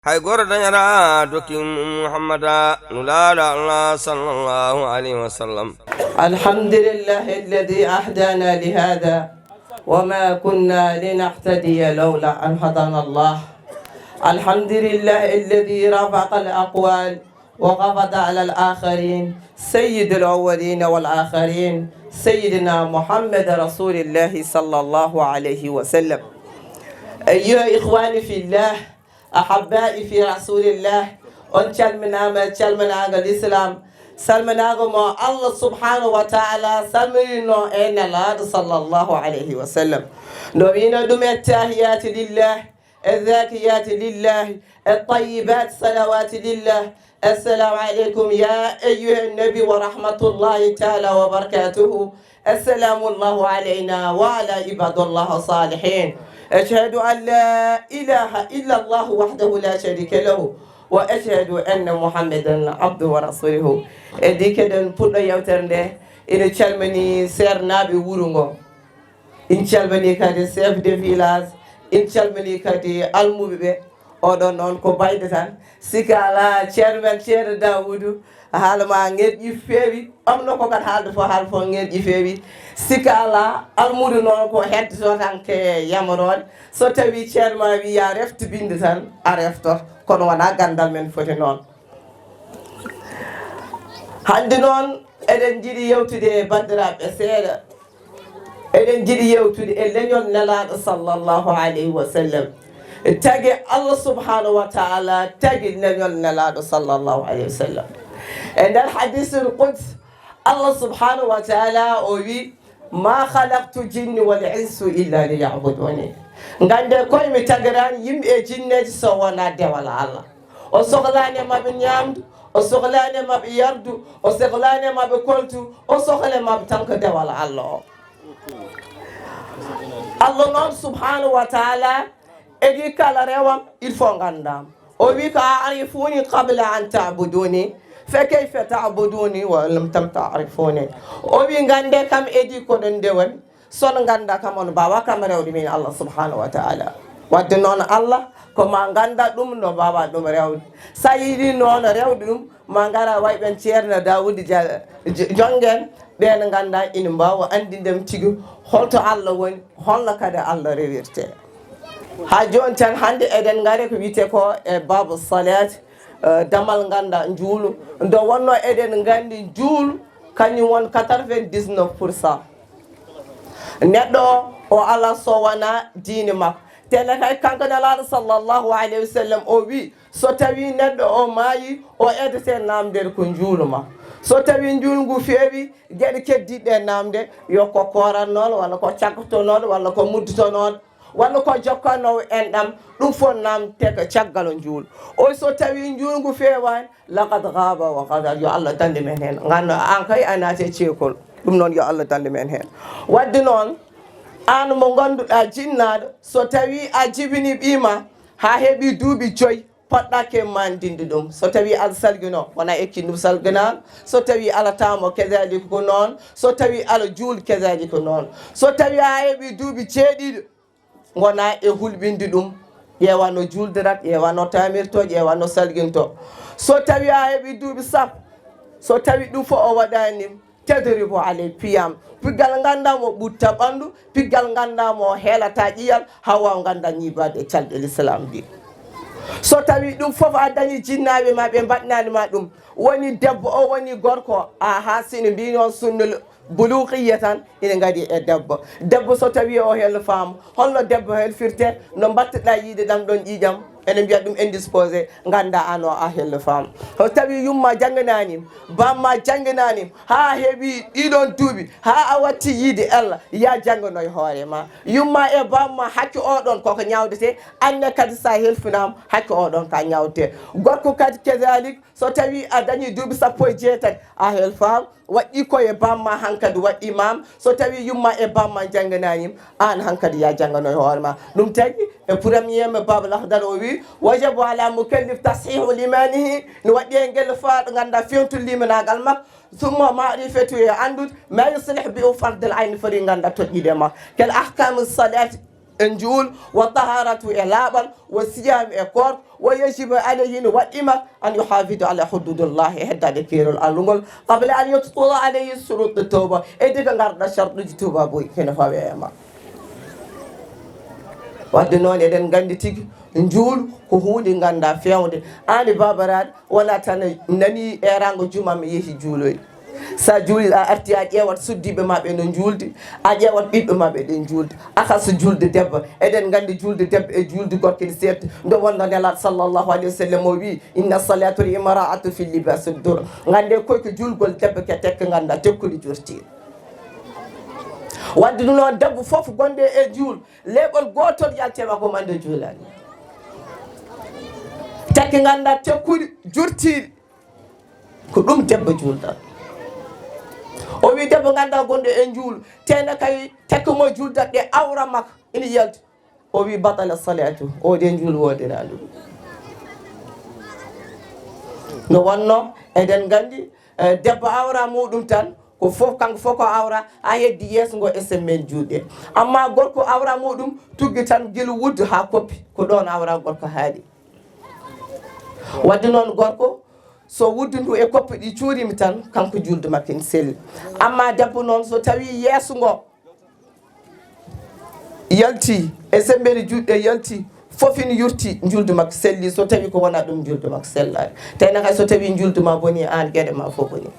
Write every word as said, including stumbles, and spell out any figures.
Hay goto dañata dokki Muhammada, nulaaɗo Allah sallallahu alayhi wa sallam. الحمد لله الذي أهدانا لهذا وما كنا لنهتدي لولا أن هدانا الله. الحمد لله الذي رفع الأقوال وقبض على الآخرين، سيد الأولين والآخرين، سيدنا محمد رسول الله صلى الله عليه وسلم. أيها إخواني في الله، أحبائي في رسول الله، on calminaama calminaago l'islam, salminaago mo Allah subhanahu wa ta'ala salminino e Nelaaɗo sallallahu alayhi wa sallam. No wiino ɗum, التحيات لله، الزاكيات لله، الطيبات صلوات لله. السلام عليكم يا أيها النبي ورحمة الله تعالى وبركاته. السلام الله علينا وعلى عباد الله الصالحين. أشهد أن لا إله إلا الله وحده لا شريك له، وأشهد أن محمدا عبده ورسوله. E dikeɗen puɗɗo yewtere nde, ina calmini seernaaɓe wuro ngo. In calmini kadi chef de village, in calmini kadi almuɓe ɓe. Oɗon noon ko bayde tan. Sika ala chairman Ceerno Daawudu, haala ma ŋerƴi feewi. Omno ko kadi haalde fof, haala fof ŋerƴi feewi. Sika ala almudu noon ko heddoto tan ke yamoroore. So tawi chairman wi ya reftu binde tan, a refto. Kono wona gandal men foti noon. Hannde noon eɗen njiɗi yewtude e banndiraaɓe seeɗa. Eɗen njiɗi yewtude e leñol Nelaaɗo sallallahu alayhi wa sallam. Tagi Allah subhanahu wa ta'ala tagi leñol Nelaaɗo sallallahu alayhi wa sallam. E nder hadisul quds, Allah subhanahu wa ta'ala o wi, "Ma khalaqtu jinni wal insu illa liya'buduni." Ngande koye mi tagirani yimɓe e jinneji so wona dewal Allah. O sohlaani e maɓɓe ñaamdu, o sohlaani e maɓɓe yardu, o sohlaani e maɓɓe koltu, o sohla e maɓɓe tan ko dewal Allah o. Allah noon subhanahu wa ta'ala edi kala rewam, il faut nganndaam. O wi ko a arifuni qabla an ta'buduni, fa kayfa ta'buduni wa lam tam ta'rifuni. O wi ngannde kam edi ko ɗon nde woni, so on ngannda kam, on mbaawa kam rewde min Allah subhanahu wa ta'ala. Wadde noon Allah, ko ma ngannda ɗum no mbaawa ɗum rewde. Sa yiɗi noon rewde ɗum, ma ngara way ɓen Ceerno Daawuud Ja-, J-, Jonngen, ɓeen ngannda ina mbaawa anndindem tigi holto Allah woni, holno kadi Allah rewirte. Haa jooni tan hannde eɗen ngari ko wiyetee ko e baabu salaat, eh, damal ngannda njuulu. Nde wonno eɗen nganndi njuulu kañum won quatre-vingt-dix-neuf pour cent. Neɗɗo o, o alaa so wonaa diine makko. Tele kay kanko Nelaaɗo sallallahu alayhi wa sallam o wi, so tawi neɗɗo o maayi, o eddete naamndere ko njuulu ma. So tawi njuulu ngu feewi, geɗe keddiiɗe naamde, yo ko kooratnooɗo, walla ko cakkotonooɗo, walla ko muddotonooɗo, walla ko jokkannoowo enɗam, ɗum fof naamte ko caggal njuulu. O so tawi njuulu ngu feewaani, laqad ghaaba wa ghadar, yo Allah danndu men heen. Nganndu aan kay a naati e ceekol. Ɗum noon yo Allah danndu men heen. Wadde noon, aan mo ngannduɗaa jinnaaɗo, so tawi a jibini ɓiy ma haa heɓi duuɓi joyi, poɗɗa ke manndinde ɗum. So tawi aɗa salgino, wona ekkiiɗo ɗum salginaano. So tawi aɗa taamo, kedaalika ko noon. So tawi aɗa juul, kedaalika ko noon. So tawi a heɓi duuɓi jeeɗiɗo, ngona e hulɓinde ɗum, ƴeewa no juuldirat, ƴeewa no taamirto, ƴeewa no salginto. So tawi a heɓi duuɓi sappo, so tawi ɗum fof o waɗaani, tadribu alay piyam. Piggal ngannda mo ɓutta ɓanndu, piggal ngannda mo heelata ƴiyal, haa waaw ngannda ñiibaade e calɗe l'islam ɗi. So tawi ɗum fof a dañi jinnaaɓe ma, ɓe mbaɗnaani ma ɗum, woni debbo o, woni gorko, a haa sino mbi noon sunnul buluuqiyya tan ina ngadi e debbo. Debbo so tawi o hel femme, holno debbo helfirte? No mbattuɗa yiide ɗam ɗon ƴiiƴam, ene mbiya ɗum indisposé, ngannda an o a hel femme. So tawi yumma jannganaani, bamma jannganaani, haa heɓi ɗiɗon duuɓi, haa a watti yiide Allah, ya jannganoy hoore ma. Yumma e bamma hakke o ɗon koko ñawdete, anne kadi sa helfinaama, hakke o ɗon ka ñawdete. Gorko kadi kedalik, so tawi a dañi duuɓi sappo e jeetati, a hel femme, waɗɗi ko e bamma hankadi waɗɗi maam. So tawi yumma e bamma jannganaani, aan hankadi ya janngano e hoore ma. Ɗum tagi e premier mo Babul Akhdar o wi, wajabu ala mukallif tashihu limanihi, no waɗɗi e ngel faa ɗo ngannda fewtu limanaagal makko. Summa ma'rifatu, e anndude ma yuslih bi fardal ayni, foti ngannda toɗɗiɗe ma. Kel ahkamu salati, e njuul, wa taharatu e laaɓal, wa siyam e koor, wa yajibu alayhi no waɗɗima an yuhafida ala hududullahi e heddaade keerol Allah ngol, qabla an yutula alayhi shurut tawba, e diga ngarda sharɗuji tuuba boy heno fawe e ma. Wadde noon eɗen nganndi tigi njuul ko huunde ngannda feewde. Aani babaraɗo wona tan nani erango juma mi yehi juuloy. Sa juuli a arti a ƴeewat suddiiɓe maɓɓe no njuuldi, a ƴeewat ɓiɓɓe maɓɓe ɗe njuuldi. A kas juulde debbo, eɗen nganndi juulde debbo e juulde gorko ne seerti. Nde wonno Nelaaɗo sallallahu alayhi wa sallam o wii, inna salatul imraatu fi libasi dur. Ngannde koy ko juulgol debbo ke tekke ngannda tekkuli jurtiiɗi. Wadde ɗum noon debbo fof gonɗo e juul, leeɓol gootol yaltema ko mande juulani. Tekke ngannda tekkuli jurtiiɗi. Ko ɗum debbo juulɗo. O wii debbo ngannda gonɗo e njuul, tena kay tekke mo juulɗo ɗe awra makko ina yalti. O wii batala salatu, o de njuul wodena ɗum. No wonno eɗen nganndi, eh, debbo awra muɗum tan, ko fof, kanko fof ko awra, a heddi yeeso ngo e semmel juuɗe. Amma gorko awra muɗum tuggi tan gila wuddu haa koppi, ko ɗoon awra gorko haaɗi. Wadde noon gorko, so wuddu ndu e koppi ɗi cuurimi tan, kanko juulde makko ene selli. Amma debbo noon, so tawi yeeso ngo yalti, e semmbere juuɗe yalti, fof ene yurti, juulde makko selli. So tawi ko wona ɗum, juulde makko sellaani. Tawi noon hay so tawi juulde ma boni, aan geɗe ma fof boni.